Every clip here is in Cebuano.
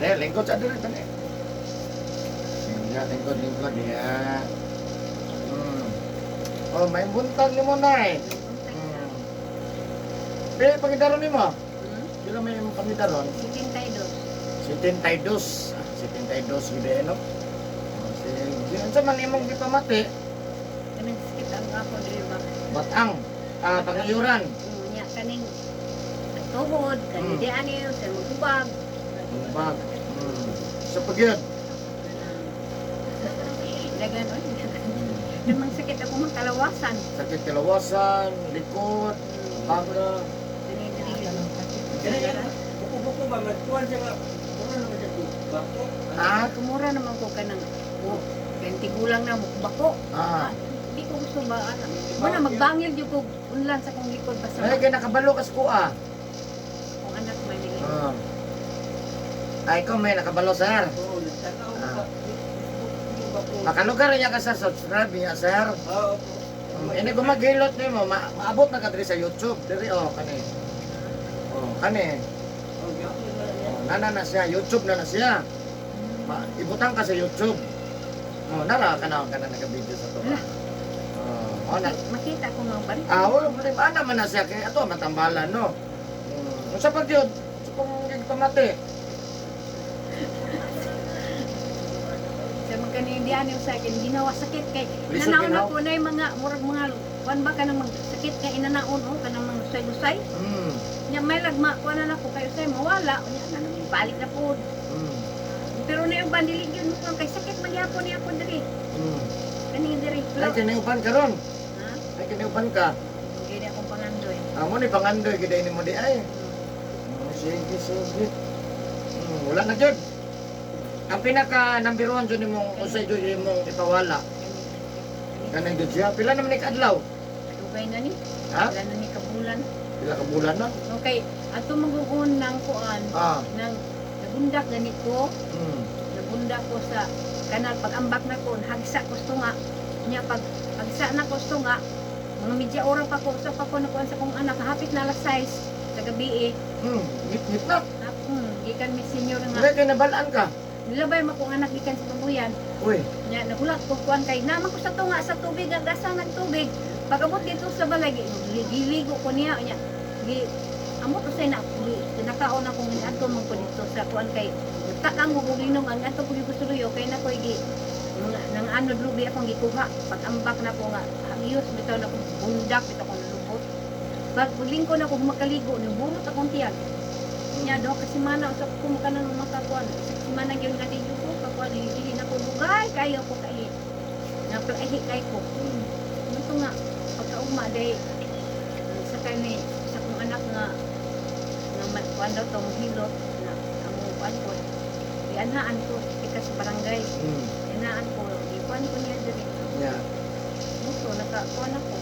Dahil, lingkod sa diri, tani. Diya, lingkod, lingkod, diya. Oh, may buntag ni mo, nay. Pila pangidaron nimo? Pila may imong pangidaron? 72. 72. Ah, 72 gid eh, no? Oh, sige. Unsa man imong gipamati? Kanang sakit ang ako diri ba. Batang. Ah, pangiyuran. Nya kaning tuhod, kaning di ani sa magubag. Bag. Sa pagyud. Dagan oy. Namang sakit ako magkalawasan. Sakit kalawasan, likod, baga. Kani diri. Kaya yan, buko-buko ba, magkuhan siya nga, mura naman siya bako. Ah, Kumura naman ko kanang oh, kay tigulang na mo bako. Ah. Di ko gusto ba ana. Wala magbangil jud ko unlan sa kong likod basta Ay, kay nakabalo kas kuha. Akong anak man ni. Ah. Ay, ikaw may nakabalo, sir. Oo, nagtanaw ko sa Facebook yung bako. Makalugar niya ka sa subscribe niya, sir. Oo, opo. Ini kung maghilot nimo, maabot na ka diri sa YouTube. Diri oh, kani. Oh, kani. Oh, gyapon na niya. Oh, nana na siya, YouTube na na siya. Ibutang ka sa YouTube. Oh, nara ka na naka-video sa to. Oh, oh na. Makita ko mga balik. Ah, wala problema. Ana man na siya kay ato matambalan no. Unsa pag yun? Sa kung gipamati. Sa mga kanindihan yung sa akin, ginawa sakit kay Lisod nanaon ginaw? ako na yung mga murag mga kuan ba kanang mag sakit kay inanaon oh kanang mga usay-usay. Nya may lagma kuan na nako kay usay mawala nya na naman balik na pod. Pero na yung bandili yun mo kay sakit man gyapon niya pod diri. Kani diri. Ay kiniuban karon. Ha? Ay kiniuban ka. Gid akong pangandoy. Amo ni pangandoy gid nimo di ay. Sige, sige. Wala na jud. Ang pinaka number one jud nimong usay jud imong ipawala. Kanang jud siya. Pila naman ni kaadlaw? Dugay na ni. Ha? Wala na ni kabulan. Pila ka bulan na? Okay, ato magugun ng kuan nang nabundak gani ko, nabundak ko sa kanal pag-ambak na ko, hagsa ko tunga. Nya pag hagsa na ko tunga, mga medya ora pa ko sa pa ko nakuan sa kong anak, hapit na alas 6 sa gabi eh. Ngit-ngit na. Gikan mi senior nga. Wala kay nabalaan ka. Nilabay mo kong anak gikan sa babuyan. Uy. Nya nagulat ko kuan kay naman ko sa tunga sa tubig, ang gasa ng tubig. Pag-abot dito sa balay, giligo ko niya nya. Gi amot usay na nakaon akong adto man ko dito sa kuan kay nagtakang ko og linog ang ato ko gisuloyo kay na koy gi mga nang ano lubi akong gikuha pag ambak na ko nga hangiyos bitaw na ko bundak bitaw ko nalubot pag lingko na ko makaligo niburot akong tiyan nya do kasi mana usap ko makanan makakuan sa semana gyud nga di ko kakuan dili na ko dugay kayo ko kay naplaihi kay ko. Ito nga, pagkaugma, day, sa kani, sa kong anak nga, nga kuan daw to, hilot, na, amo kuan ko, ianhaan ko, ika sa barangay, ianhaan ko, ikuan ko niya diri. Yeah. Muto, naka, kuan ako.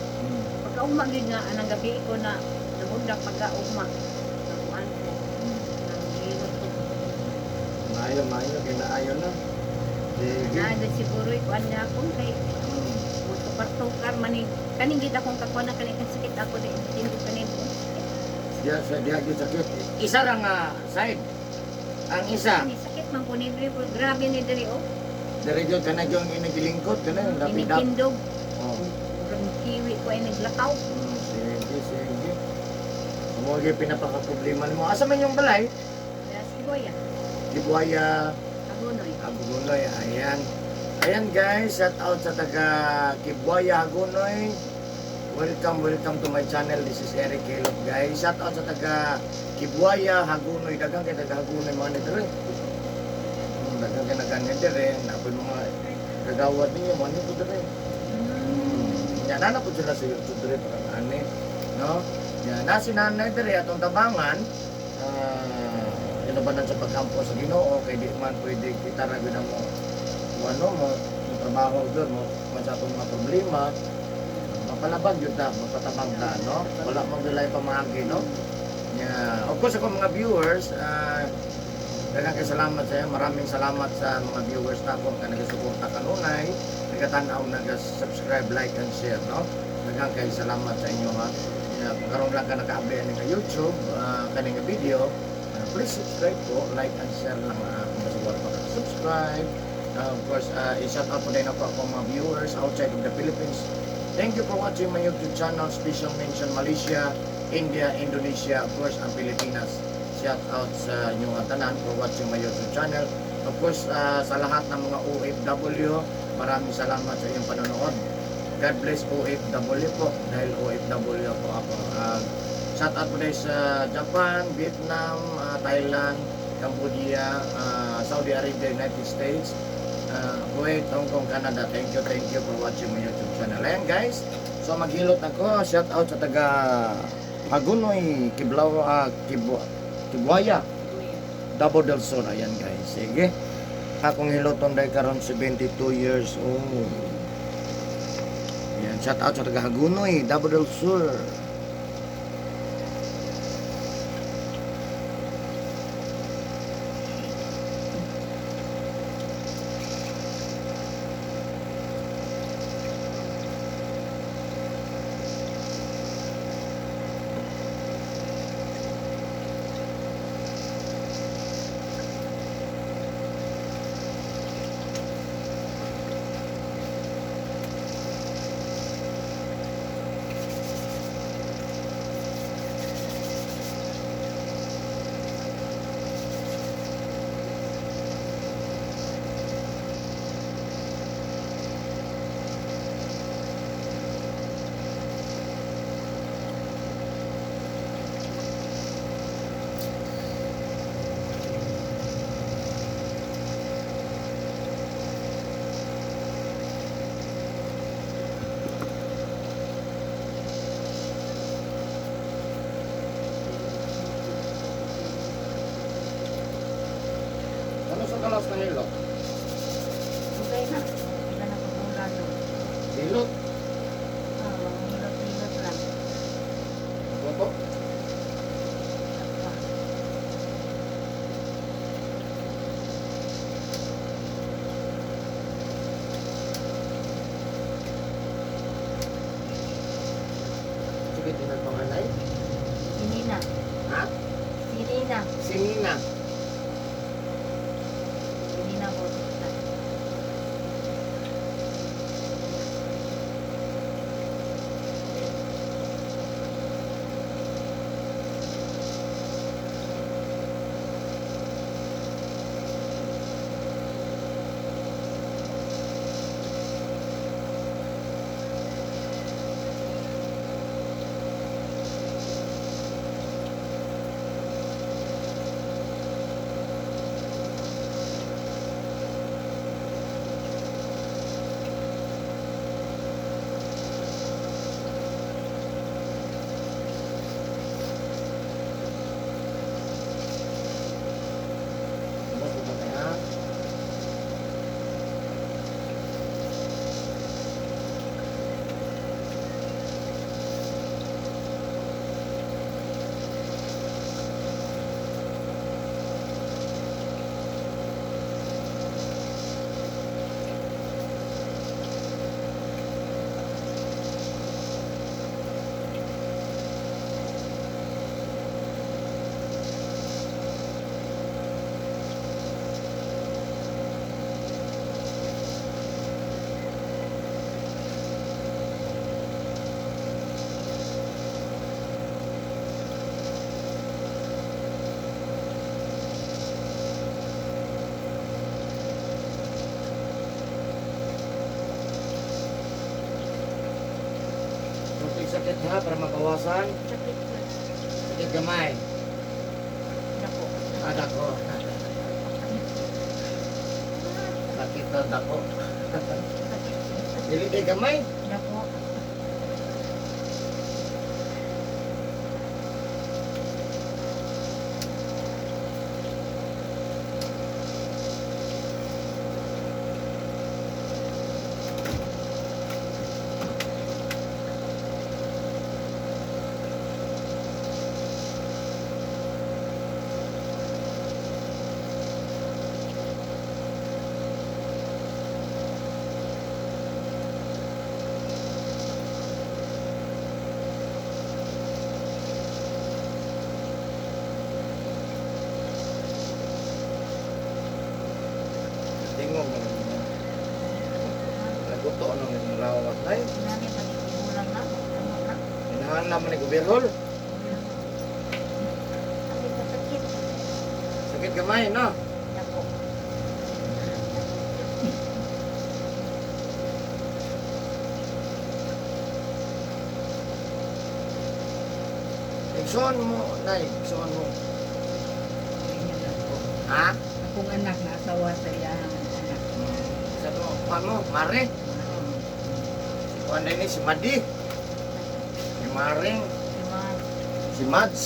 Pagkaugma, gyud nga, anang gabi ko na, nabundak pagkaugma, nakuan ko, nang hilot ko. Maayo, maayo, kinaayo na. Sige. Na, doon siguro, ikuan nga ako, kay, mutukar-tukar, maning, kaning gid akong kakuan na kaning sakit ako, di, hindi kaning, Diya sa diya gyud sakit. Isa ra nga side. Ang isa, Ni sakit man ko ni diri po. Grabe ni diri oh. diri gyud kana gyud ang inagilingkod kana dapidap. Initindog, Oh. murag kiwi ko ay naglakaw. Sige, sige. Mo gyud pinapaka problema nimo. Asa man yung balay? Si Boya, Dibuaya, Agunoy. Agunoy. Ayan. Ayan guys, shout out sa taga Kibuaya, Agunoy. Welcome, welcome to my channel. This is Eric Hilot, guys. Shout out sa taga Kibuaya, Hagunoy. Dagang kay taga Hagunoy mga nidre. Dagang kay taga nidre. Napoy mga kagawad ninyo, mga nito dre. Yan, nana po sila sa YouTube dre, parang ani. No? Yan, na si nanay dre, atong tabangan. Ah, inubanan sa pagkampo sa Ginoo kay di man pwede kita ra gyud ang mo mo ano mo mo trabaho doon mo man sa atong mga problema mapalabag yun ta mapatabang ta no wala man gyud pamaagi no. Yeah. Of course, ako mga viewers, daghang kay salamat sa maraming salamat sa mga viewers na ako nga nagasuporta kanunay, nagatan-aw, naga-subscribe, like and share no. Daghang kay salamat sa inyo ha. Yeah, kung karon lang ka naka-abli ani nga YouTube, kani nga video, Please subscribe po, like and share lang kung basta wala pa subscribe. Of course, i-shout out po din ako akong mga viewers outside of the Philippines. Thank you for watching my YouTube channel. Special mention Malaysia, India, Indonesia, of course, ang Pilipinas. Shout out sa inyong tanan for watching my YouTube channel. Of course, sa lahat ng mga OFW, maraming salamat sa inyong panonood. God bless OFW po dahil OFW po ako. Shout out po dahil sa Japan, Vietnam, Thailand, Cambodia, Saudi Arabia, United States, Kuwait, Hong Kong, Canada. Thank you for watching my YouTube channel. Ayan guys, so maghilot ako. Shout out sa taga Hagonoy, Kiblaw, Kibuaya, Davao del Sur. Ayan guys, sige. Akong hiloton dahil karon 72 years old. Ayan, shout out sa taga Hagonoy, Davao del Sur. Ano sa kalas na hilot? Okay na. Wala na pagmula doon. Hilot? Ah, hilot-hilot lang. Boto? Sige, tinagpanganay. Sinina. Ha? Sinina. Sinina. Sinina Bautista. Tapos mo kaya? Kunting sakit ha, para mabawasan. Sakit na. Sakit gamay. Dako. Ah, dako. Sakit na dako. Dili kay gamay. Dako. Tingog na niya. Naguto na ng lawas na yun. Nani pagigulang na, ano na. Inahan naman ni Gobernol. Ang kasakit. Sakit gamay, no? Dako. Igsoon mo, Nay. Igsoon mo. Ha? Akong anak na asawa sa iyang anak. Sa to, kuan mo, Mare. Kuan din ni si Madi. Si Maring. Si Mar. Si Mads.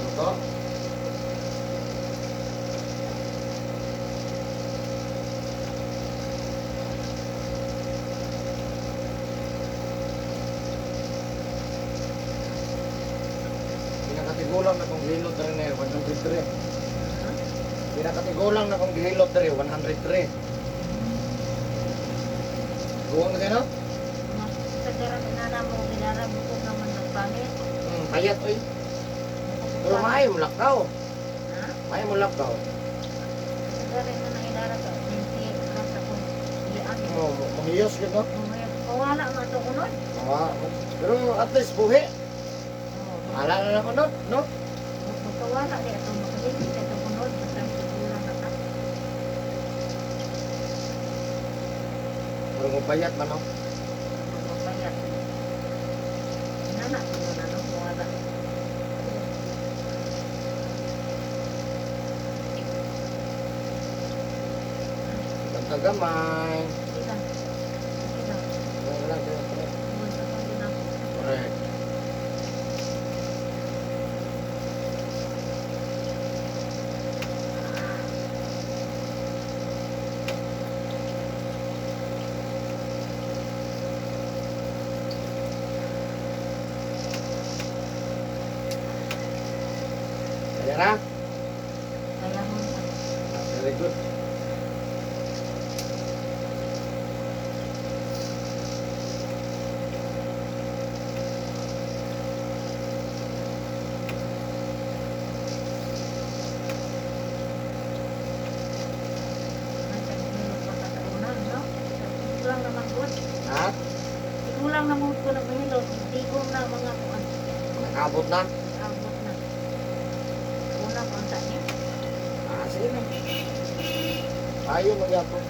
Ito. Pinakatigulang na kong gihilot diri na 103. Pinakatigulang na kong gihilot diri 103. Guwang na kayo, no? Mas sa garang inana mo, ginara mo ko naman nagpangit. Payat oy. Pero maayo mo lakaw. Ha? Maayo mo lakaw. Sa garang na inara ka, hindi ka sa kung iyan. Mo mahiyos gyud, no? Kawala man to kunod. Ah, pero at least buhi. Bahala na lang ko, no? No? Kawala di ato makaligid sa kunod basta sigulang na ka. Pero kung payat man, no? Mapayat. Inana ko na no wala. Bantag gamay. Sila. Sila. Wala lang, wala lang. Tungod sa kong ginako. Correct. Kaya na? Kaya mo na. Ah, very good. Nagkagulong pa ka sa una, no? Kulang naman gud. Ha? Kulang naman ko na mahilot. Tigom na mga kuan. Nakabot na? Abot na. Una pa ang niya. Ah, sige na. Ayaw magyapon.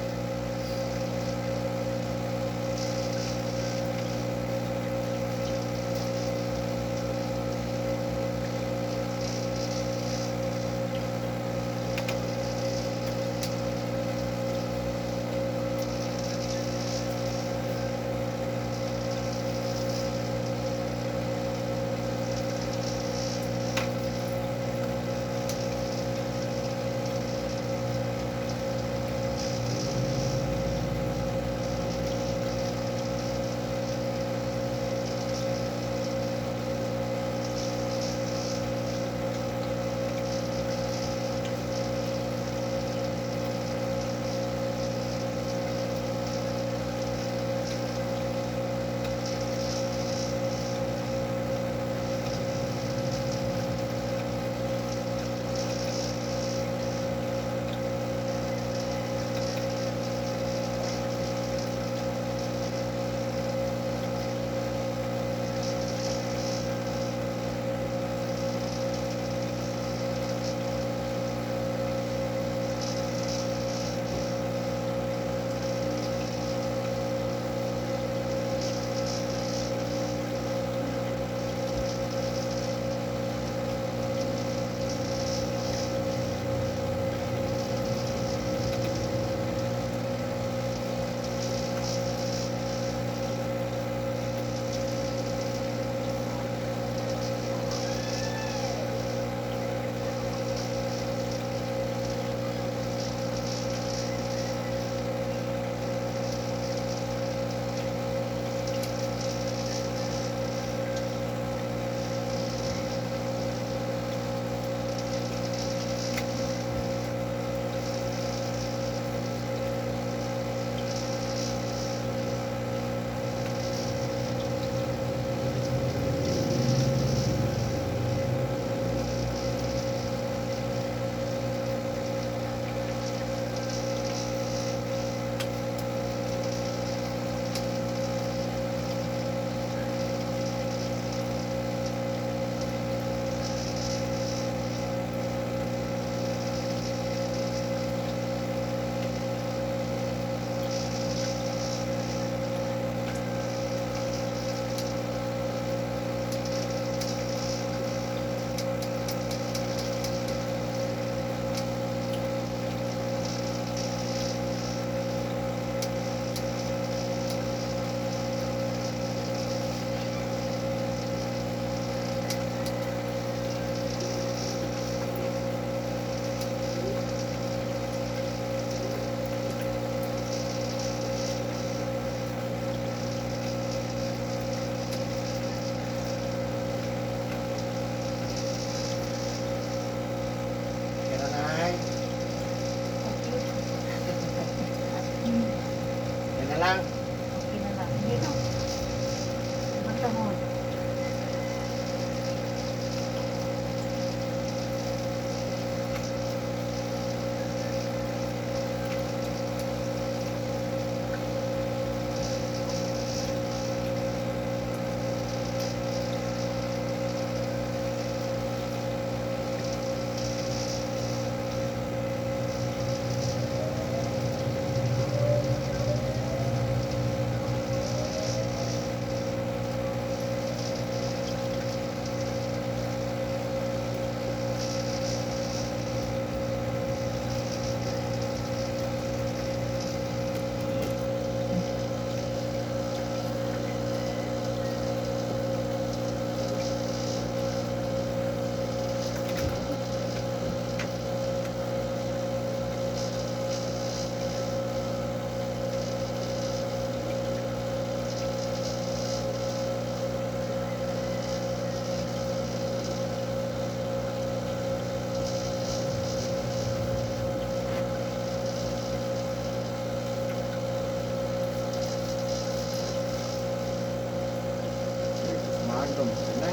Gutom ka na.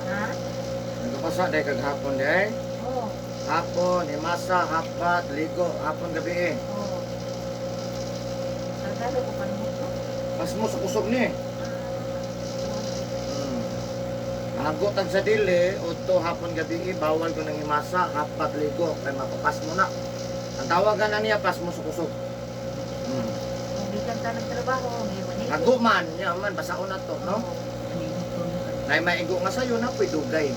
Ha? Nagpasa dahil kag hapon dahil. Oo. Hapon, himasa, hapat, ligo, hapon gabi eh. Oo. Nagalo ko pa mo ko. Pas mo sa kusog ni. Hagot ang sa dili, udto hapon gabi eh, bawal ko nang himasa, hapat, ligo, kay mapapas mo na. Ang tawagan na niya, pas mo sa kusog. Kung bikan ta nagtrabaho, may manili. Hago man, niya man, basaon na to, no? Manimuton ka. Nay maigo nga sayo na, po'y dugay.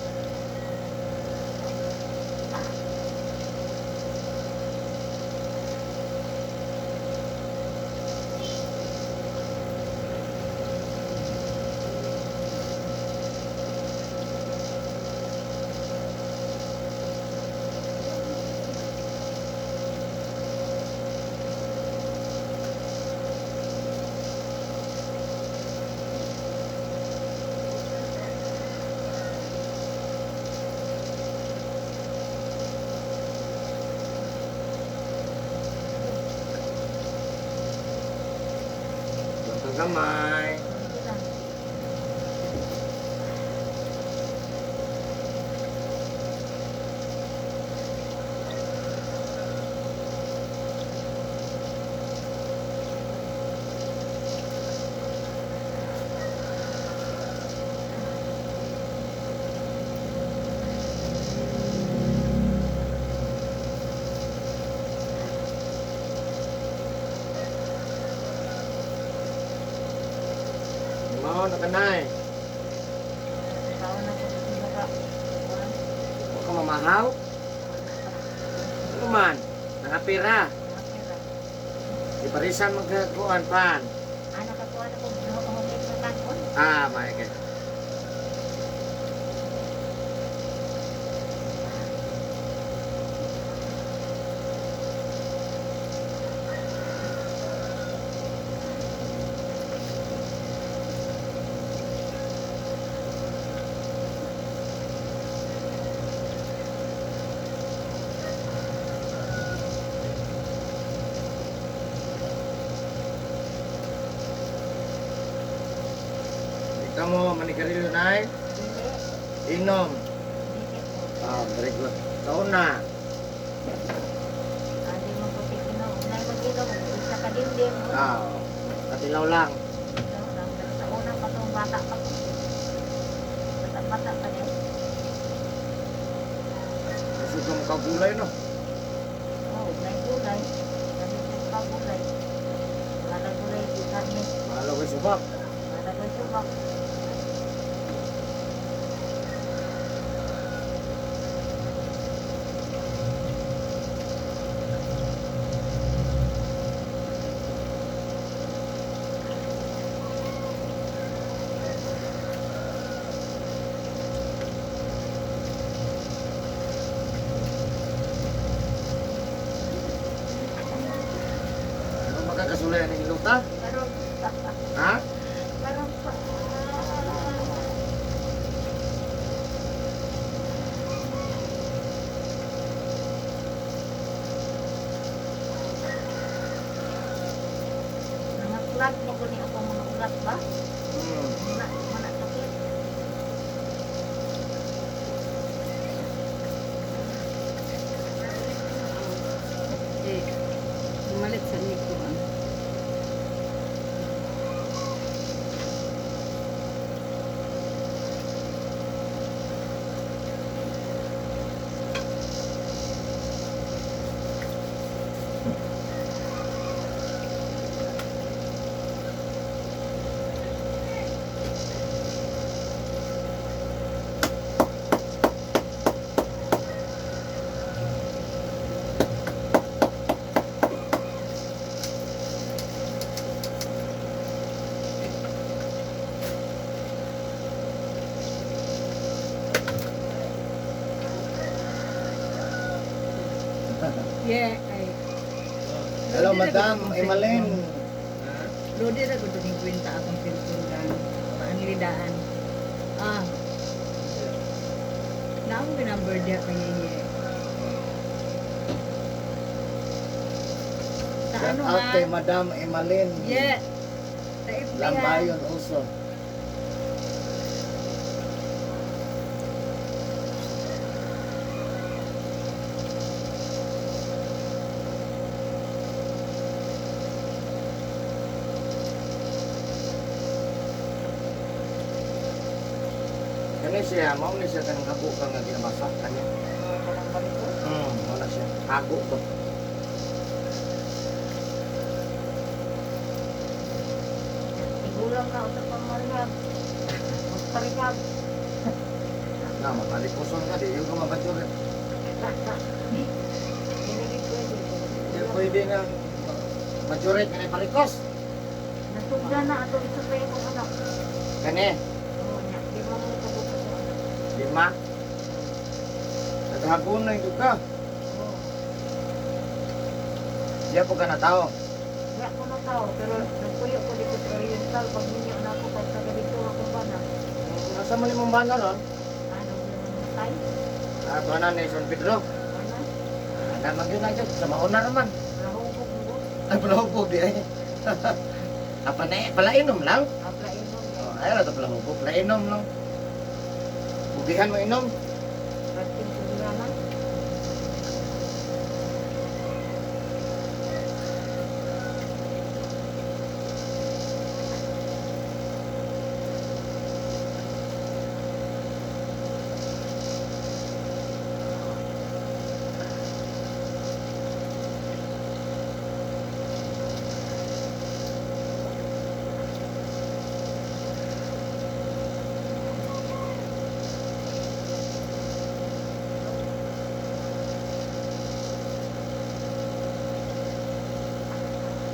Yung kagamay. Ito lang. Mao na kanay. Tao na ko sa mukha. Huwag ka mamahaw. Ano man? Nakapira. Iparisan magkakuan pan. Anak ako, anak ko, humit na tangon. Ah, may kay. Ikaw mo manigarilyo nay. Dili, Inom. dili ko. Ah, very good. Kaon na. Adi mo ko tiginaw. Nay mag-ilaw, isa ka dimdim. Ah, katilaw lang. Pero sa una pa to, bata pa ko. Bata-bata pa din. Gusto ka makagulay no. Oo, may gulay. Nandito pa gulay. Wala gulay, di karne. Mahalo kay subak. Wala gulay subak. Ano makakasulay ang iluta? Karon pa. Ha? Karon pa. Mga flag mo ko ni ako mga ulat ba? Hmm. Muna, muna sakit. Eh, bumalit sa niko. Ah. Yeah, ay. Hello, Madam Emalyn. Lodi ra gud ning kwenta akong cellphone lang. Paanglidaan. Ah. Naong number diya kay Yeye. Sa Shout ano out ha? kay Madam Emalyn. Yeah. Sa FB ha. Lambayon also. Kani siya, mao ni siya kanang habo ka nga ginabasa kani. Kanang baliko. Wala siya. Hago ba? Tigulang na sa pamarihab. Magparihab. Na makalikuson ka di yung ka mabature. Hindi pwede. Di pwede nga maturate nga parikos. Nasugda na ato isa pa yung anak. Kani, Oo, nya. Di mo mo kabuk ato anak. 5. Naghagunoy gyud ka. Oo. Diya po ka na tao. Wala ko na tao, pero nagpuyo ko dito sa Oriental. Pag ninyo na ako, pag taga dito ako ba na? Nasa man imong bana ron? Ano yung matay? Ah, tuwa na ni San Pedro. Ano? Ah, naman yun na dyan. Sa mauna naman. Nahubog mo. Ay, palahubog di ay. Ah, panay, palainom lang. Apla inom. Oh, ay, wala ito palahubog. Palainom lang. Bugihan mo inom. Rating sigurana.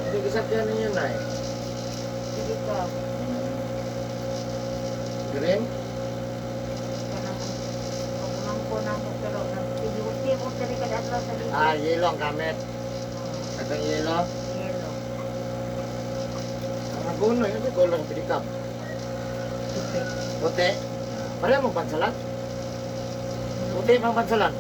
Hindi kasakyan ninyo na eh. Sige ka. Green? Kanang pagmangko na mo pero nagtibot-tibot kami kada adlaw sa dito. Ah, yelo ang gamit. Oo, Katong yelo. yelo. Ang hagunoy, ano yung color ng pilikap? Puti. Puti. Pareho mong pansalan? Puti pang pansalan.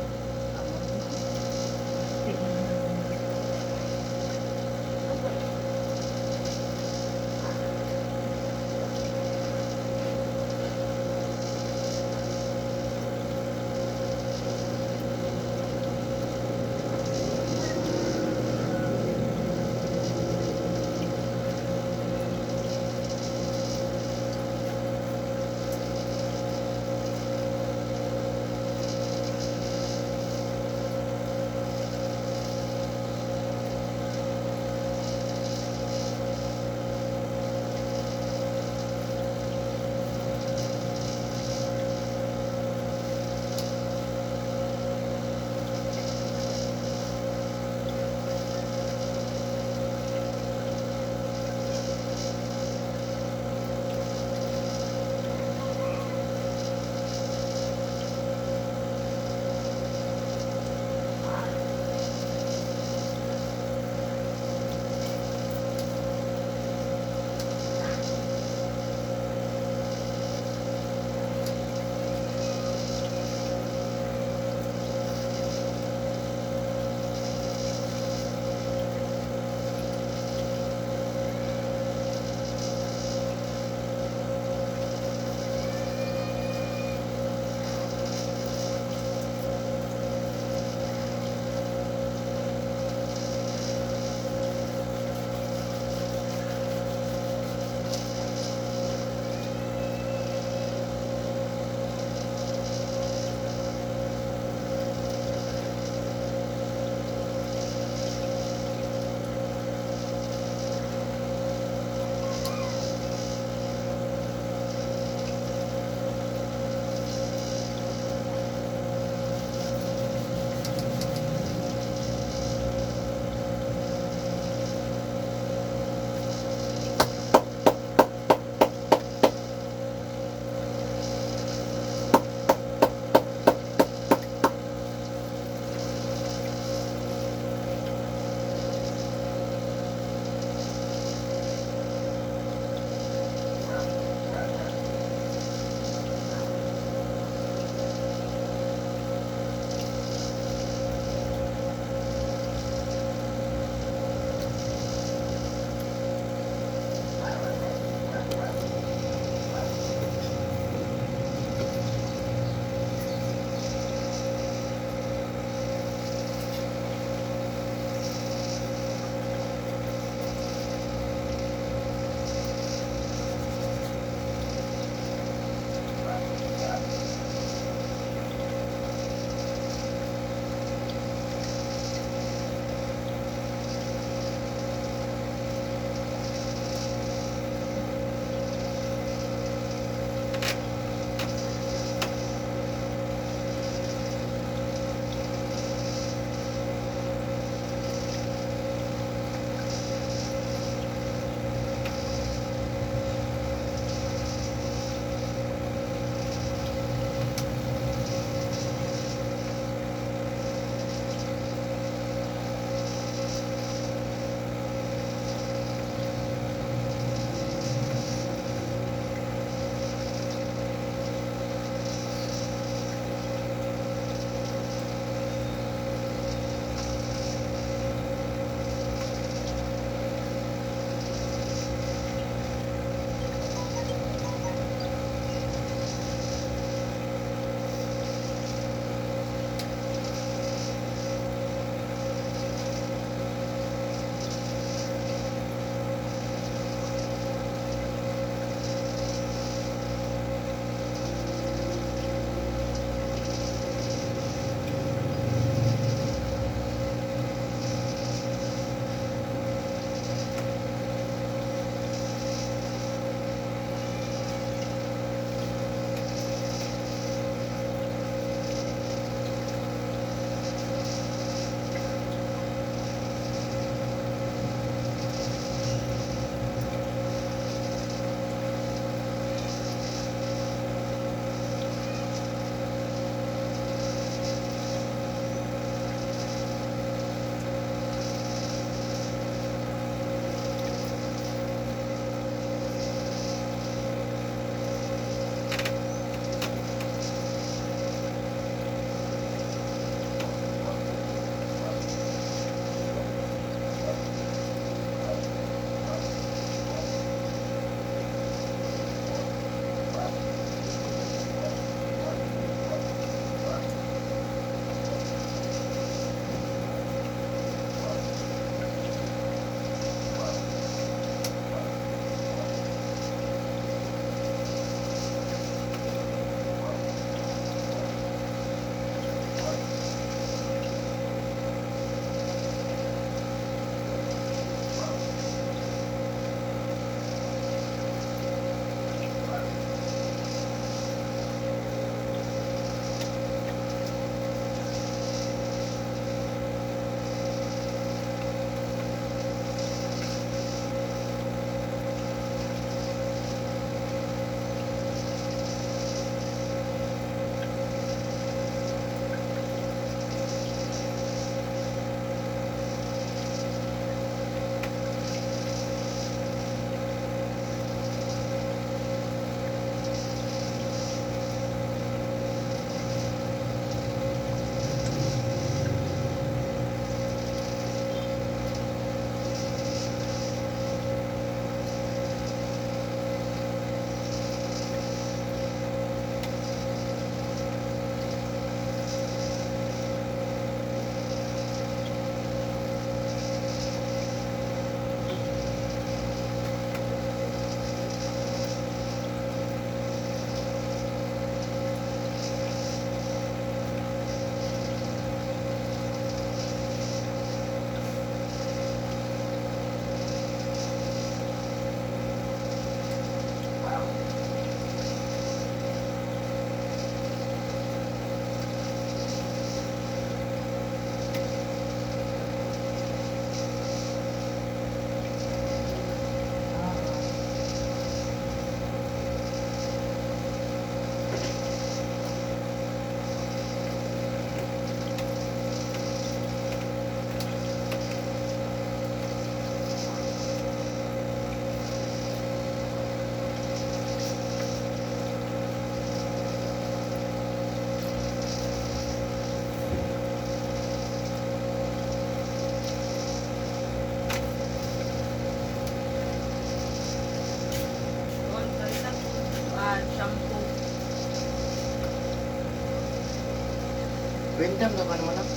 20 ka pa naman ah.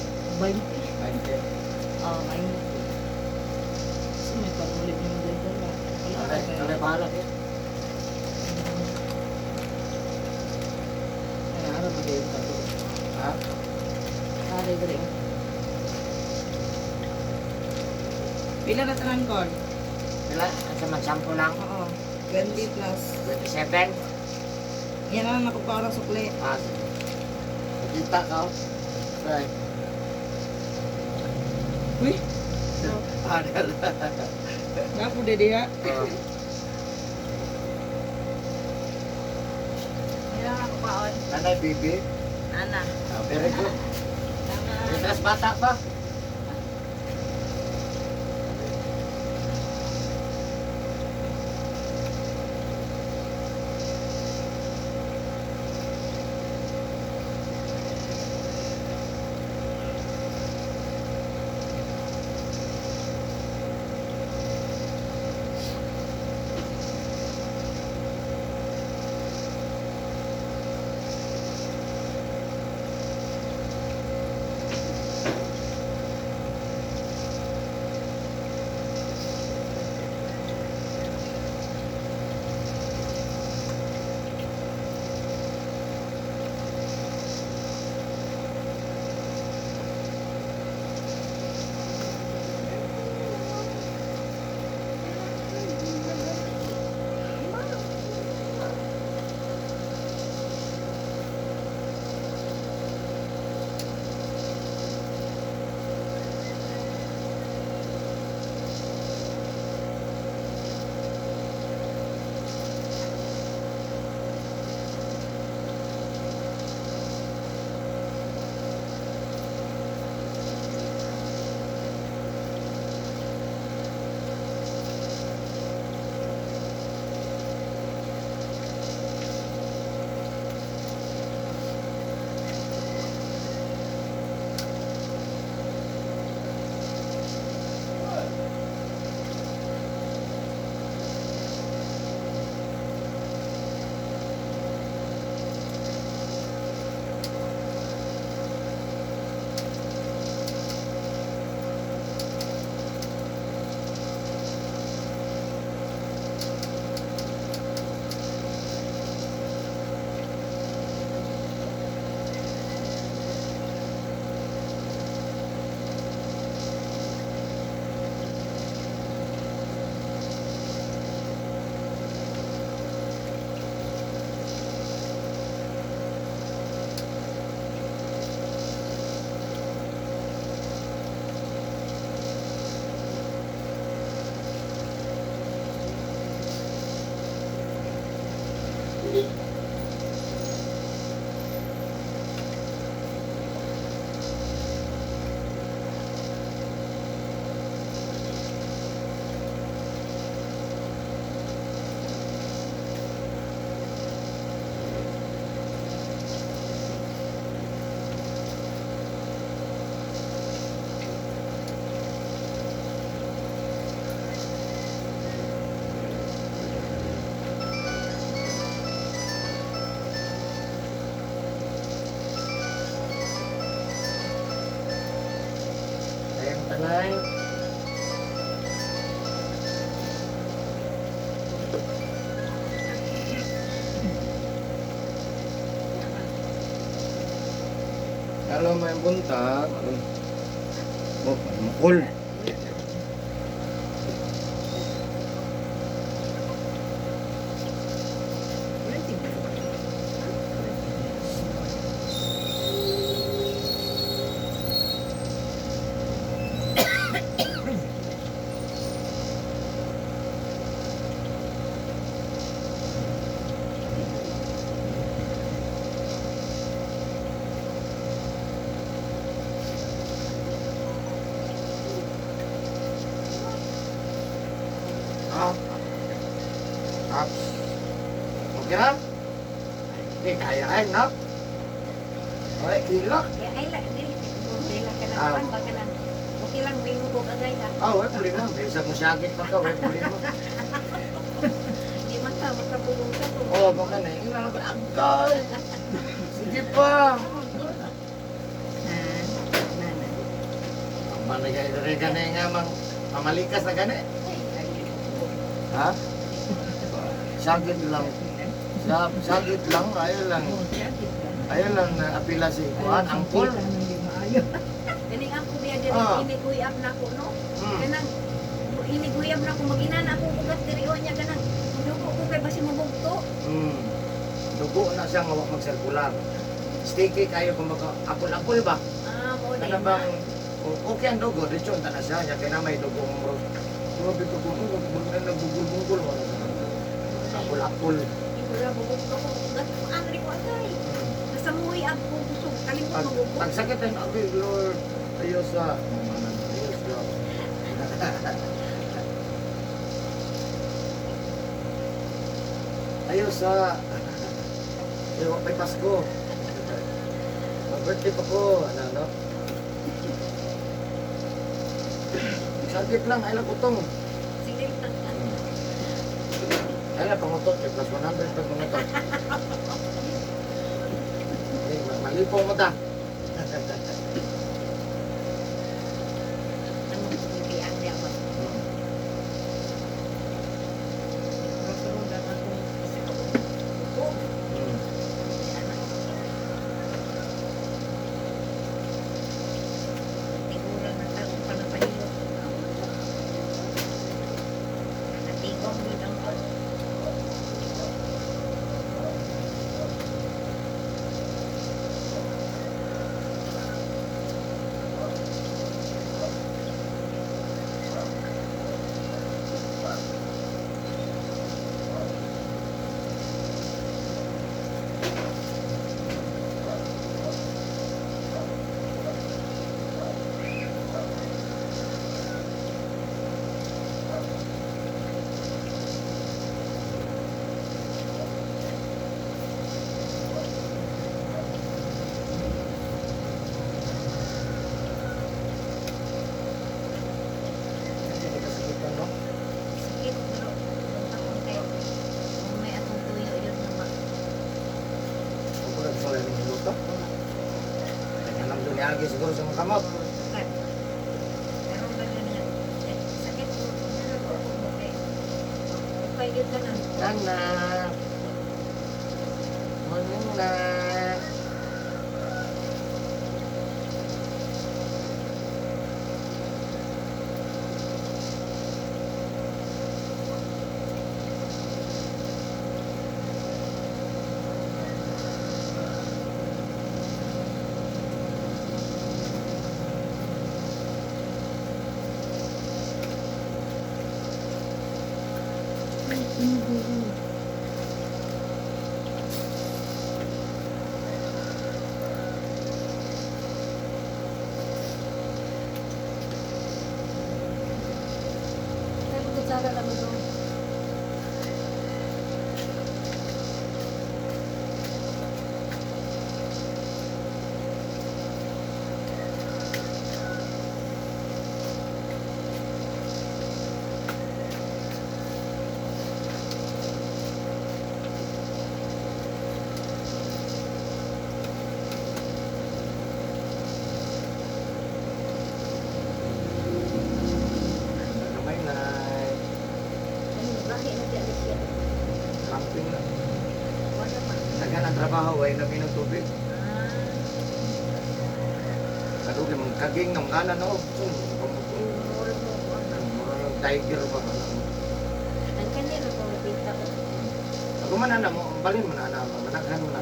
20. 20. Oh, 20. So, may pangulit yung dito na. Alay, alay bahala eh. Kaya araw pa kayo pa to. Ha? Aray, dali. Pila na tanan kon? Pila? Sa magsampo lang? Oo. 20 plus. 27? Yan na lang nakukuha ng sukli. Ah, sige. Nakita ka oh. Right. Uy! Ah, dala. Napo de diha. Oh. Yan lang ako paon. Nanay, baby. Ana. Ah, very good. Tama. Itras bata pa. Ayan, tanay. Hello, may buntag. Oh, mukul. Ah. Ah. Okay na? Hindi, kaya ay, no? Okay, kilo. Eh, ay la dili dili ka na Ah. kuan ba ka na. Okay lang may mo kagay ha. Ah, wala problema. May isang musakit pa ka, wala problema. Di man ka makabulong sa to. Oo, oh, baka na. Yung alam ko, agay! Sige pa! Ha. Managay gani nga mang mamalikas na gani. Ay, Ha? Sagit lang. Sagit lang ayo lang. Oh, sakit ka. Ayo lang na apila si kuan angkol. Ganing ako biya diri iniguyab na ko no. Kanang iniguyab na ko magina na akong ugat diri o niya kanang dugo ko kay basi mabugto. Dugo na siya nga wa magsirkular. Sticky kayo kumbaga apol-apol ba? Ah, mo di Kana bang okay ang dugo, diretso unta na siya, nya kay na may dugo ang murag. Grabe ko kung nagbugol-bugol wala sa apol-apol. Mura bugto ko ugat ko angri ko atay. Basta muuyab ko kusog kalimot Pag, magugo. pag sakit ay abi Lord, ayo sa ayo sa. Ayo sa. Ayo may Pasko. Mag-birthday pa ko, ano, no? Sakit lang, ay lang utong. Sige. Ay lang, pangutot, eh, plus 100 pag pangutot. Eh, malipong mo ta. Ano hindi ang di ako. Rosugan akong isa ka buko. Anak. Tigura na tao pa na pahilot. Natigong yun ang kon. Hindi ka sakitan, no? Sakit pero akong kay kung may atong tuyo yun na ma. Ako lang sa lang niluto. Kanya lang doon niagi siguro sa mga kamot. Sakit. Pero ganyan nga. Eh, sakit ko. Meron ko akong okay. Okay yun ka na. Anak. Morning na. Pero kutsara lang ito. Gamay na. Ano, bakit na di alis siya? Camping na. Wala pa. Taga na trabaho, ay namin ng tubig. Ah, Kadugi, mga kaging ng mga no. murag mo ko ang Mura ng tiger ba? Ang kanila ko pinta ko. Ako man ana mo, balin mo na ana, managhan mo na.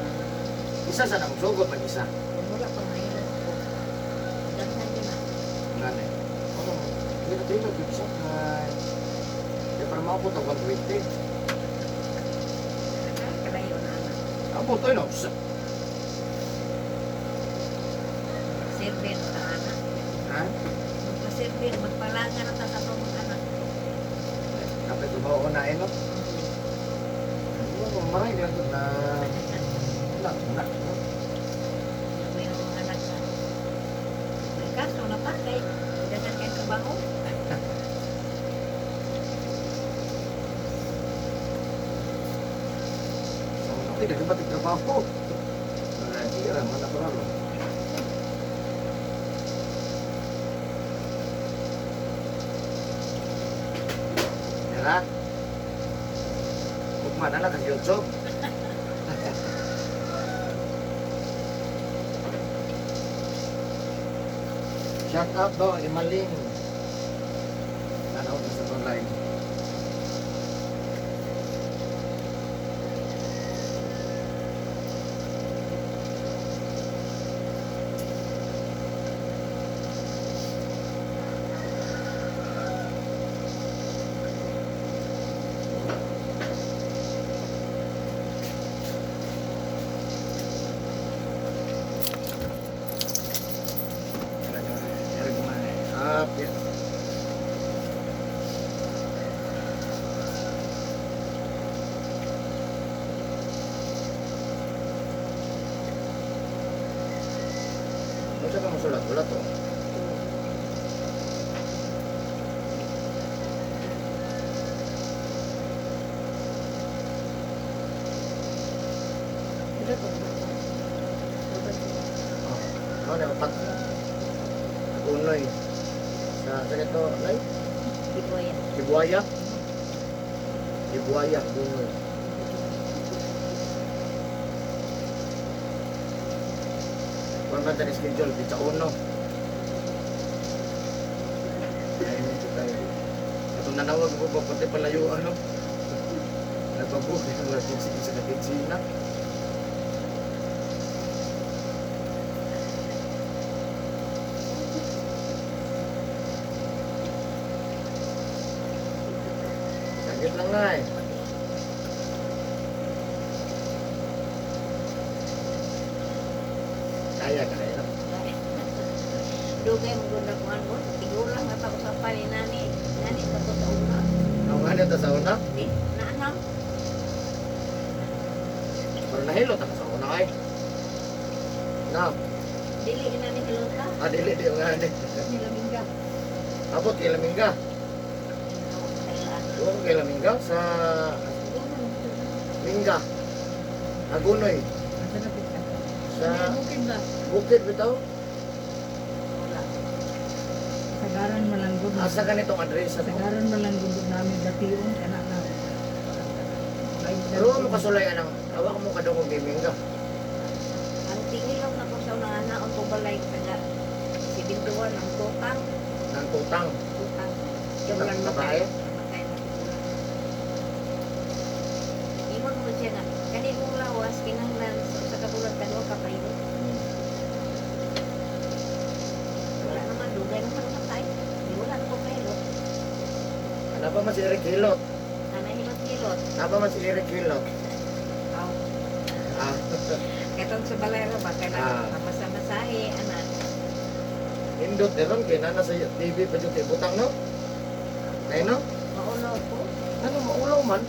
Isa sa nang sugod pag isa. Wala pa mahirap ko. Daghan yun ah. Ngani. Ano, dito dito dito sa kay. Di para maabot ang 120. Kalayo na anak. Abot ay no. Servir ka anak. Ha? Magpa-servir, magpalanga na ta sa itong anak. Kapit tubaw na eh no. Ano, maray lang to na. Wala, wala. No? May mga anak na. May kaso na pa kay daghan kay trabaho. Sa mga ay, daghan pa trabaho. Wala, di ra man ako ralo. Ha? Ugma na lang kasi YouTube. Shout out do, Imaling. Tanaw ta sa online. Up, yeah. Ano siya kang sulat-ulat oh? Oh, ano na upat? Unoy. Sa ganito, nay? Kibuaya. Kibuaya? Kibuaya, Unoy. Kung man tayo schedule, pizza uno. Ay, medyo tayo. Itong nanawag ko pa, pati palayo, ano? Nagpabook, wala sa kitsina. Sagit lang na eh. Kaya, kaya. Dugay mo gud na kuan mo. Tigulang na pa ko sa pani nani. Nani pa ko sa una. Ang ano ito sa una? Di naanam. Pero nahilo ta ka sa una ay. Na, Dili ina ni hilota. ah, dili, di nga di. Nilamingga. Abot kay Lamingga. Doon kay Lamingga sa Mingga. Agunoy. Asa na pita? Sa Bukid ba? bukid bitaw. Wala. Sagaran malanggod. Asa ganitong address sa Sagaran malanggod namin dation kana na. Pero mo kasulay anang awak mo kadungog kay Mingga. Ang tingilok na ko sa una ana ang balay taga si Binduan ang tutang. Nang tutang. Tutang. Yung babae? Matay na siguro. Ingon mo siya nga, kani mong lawas kinahanglan sa kabulat kanu ka payo. Wala naman dugay naman matay. Di wala na ko kahilot. Ano pa man si Eric Hilot? Ana hilot-hilot. Napa man si Eric Hilot? Aw. Ah, Katong sa balay ra ba kana masa-masahe ana. Nindot meron kay nana sa TV pa jud kay butang no. Ay no? Maulo ko. Ano maulaw man?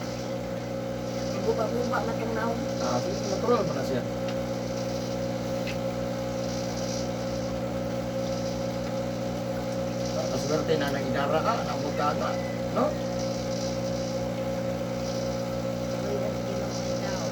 Guba-guba man tong naong. Ah, natural man na siya. Ah, kaswerte na nang idara ka, ang butanga, no? Tuloy ang Ginoo daw.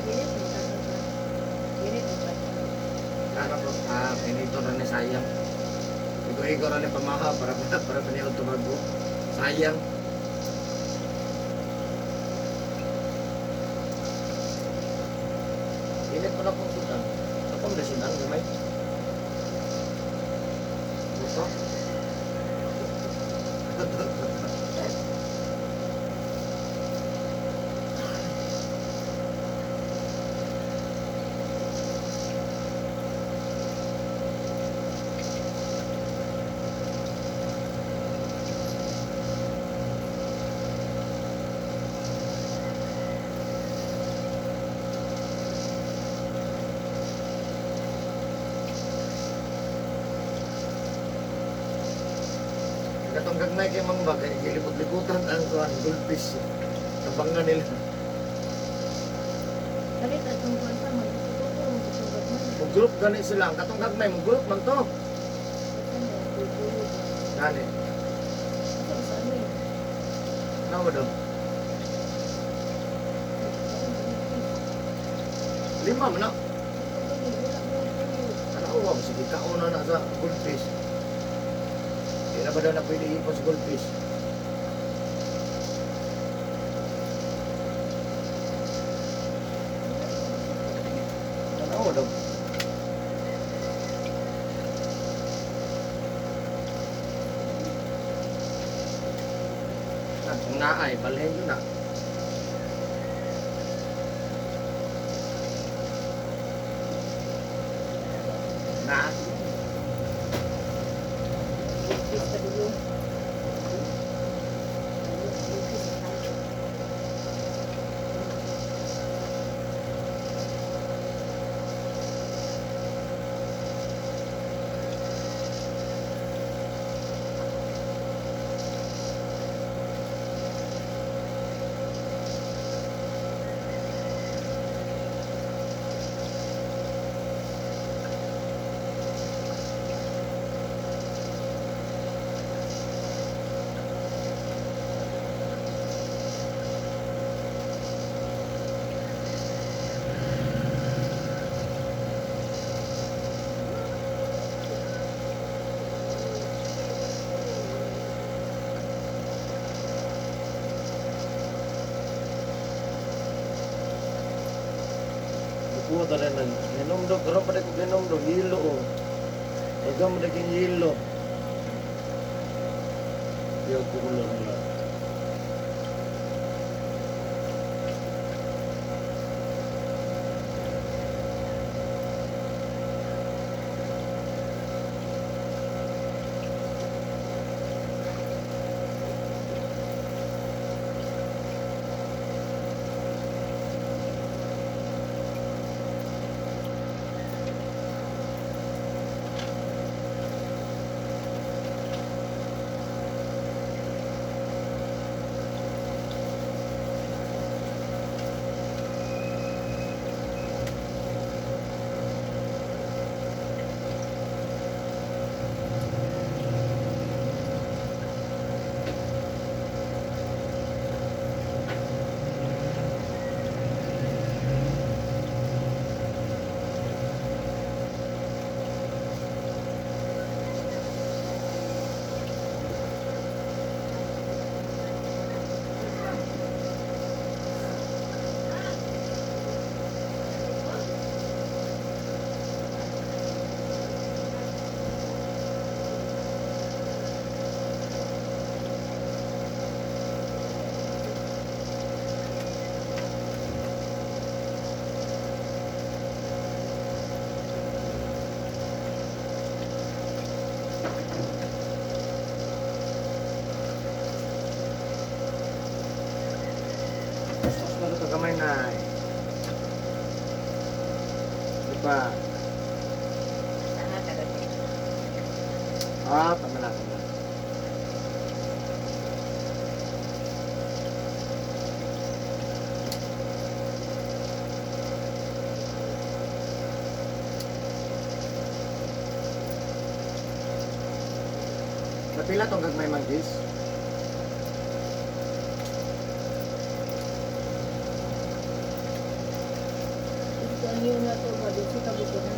Minit mo ka sa. Minit mo ka. Ano po, ah, pinito na ni sayang. Igo-igo na ni pamaha para para paniod tumago. Sayang. Init mo na pong sudan. Ako mo na sudan, gamay. Gusto? gagmay kay mangba kay gilipot-liputan ang kuan goldfish. Tabangan nila. Kalit atong kuan pa magbuko-buko ang katong gagmay. Mo group gani sila ang katong gagmay mo group man to. Ano, Gani. Ito sa ano eh. Nawa daw. Lima man na. Tanawa mo sige kaon na na sa goldfish. Di na ba daw na pwede ipon sa goldfish? Tanawa daw. Ah, kung naay, balhin yun na. Na. Goldfish pa dulo. Goldfish pa. Bukuha tanan nag ginom do karon pa ko ginom do hilo oh. Daghang man king hilo. Yo kulo na. Mas na ito kamay na. Diba? Sana tagal. Ah, tama na, tama na. Kapila tong gagmay manggis? Ito ang yun na to ba dito ka buko na.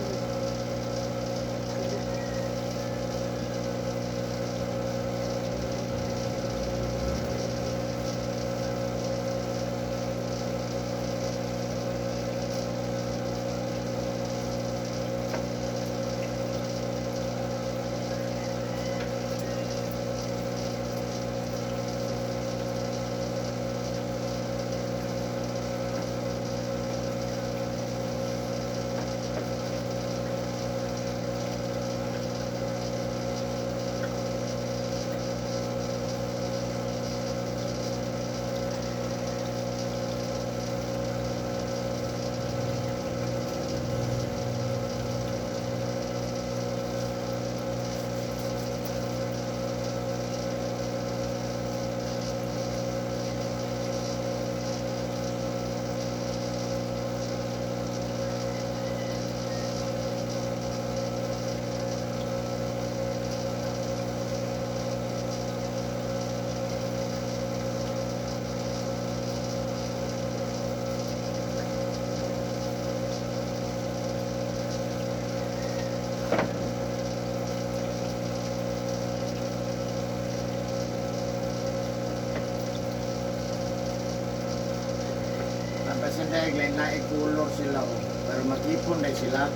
sa daig lain na color sila oh. Pero makipon dai sila.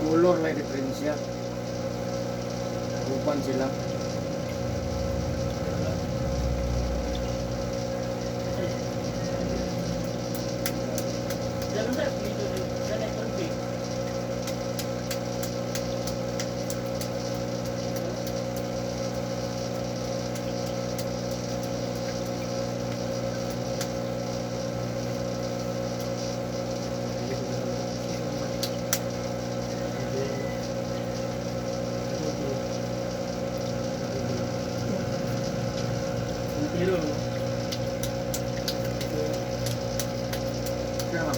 Color lang diferensya. Upan sila. Dalam sa dito sa konti. Pero Kaya nga,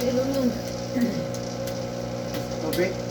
Meron nun. tubig.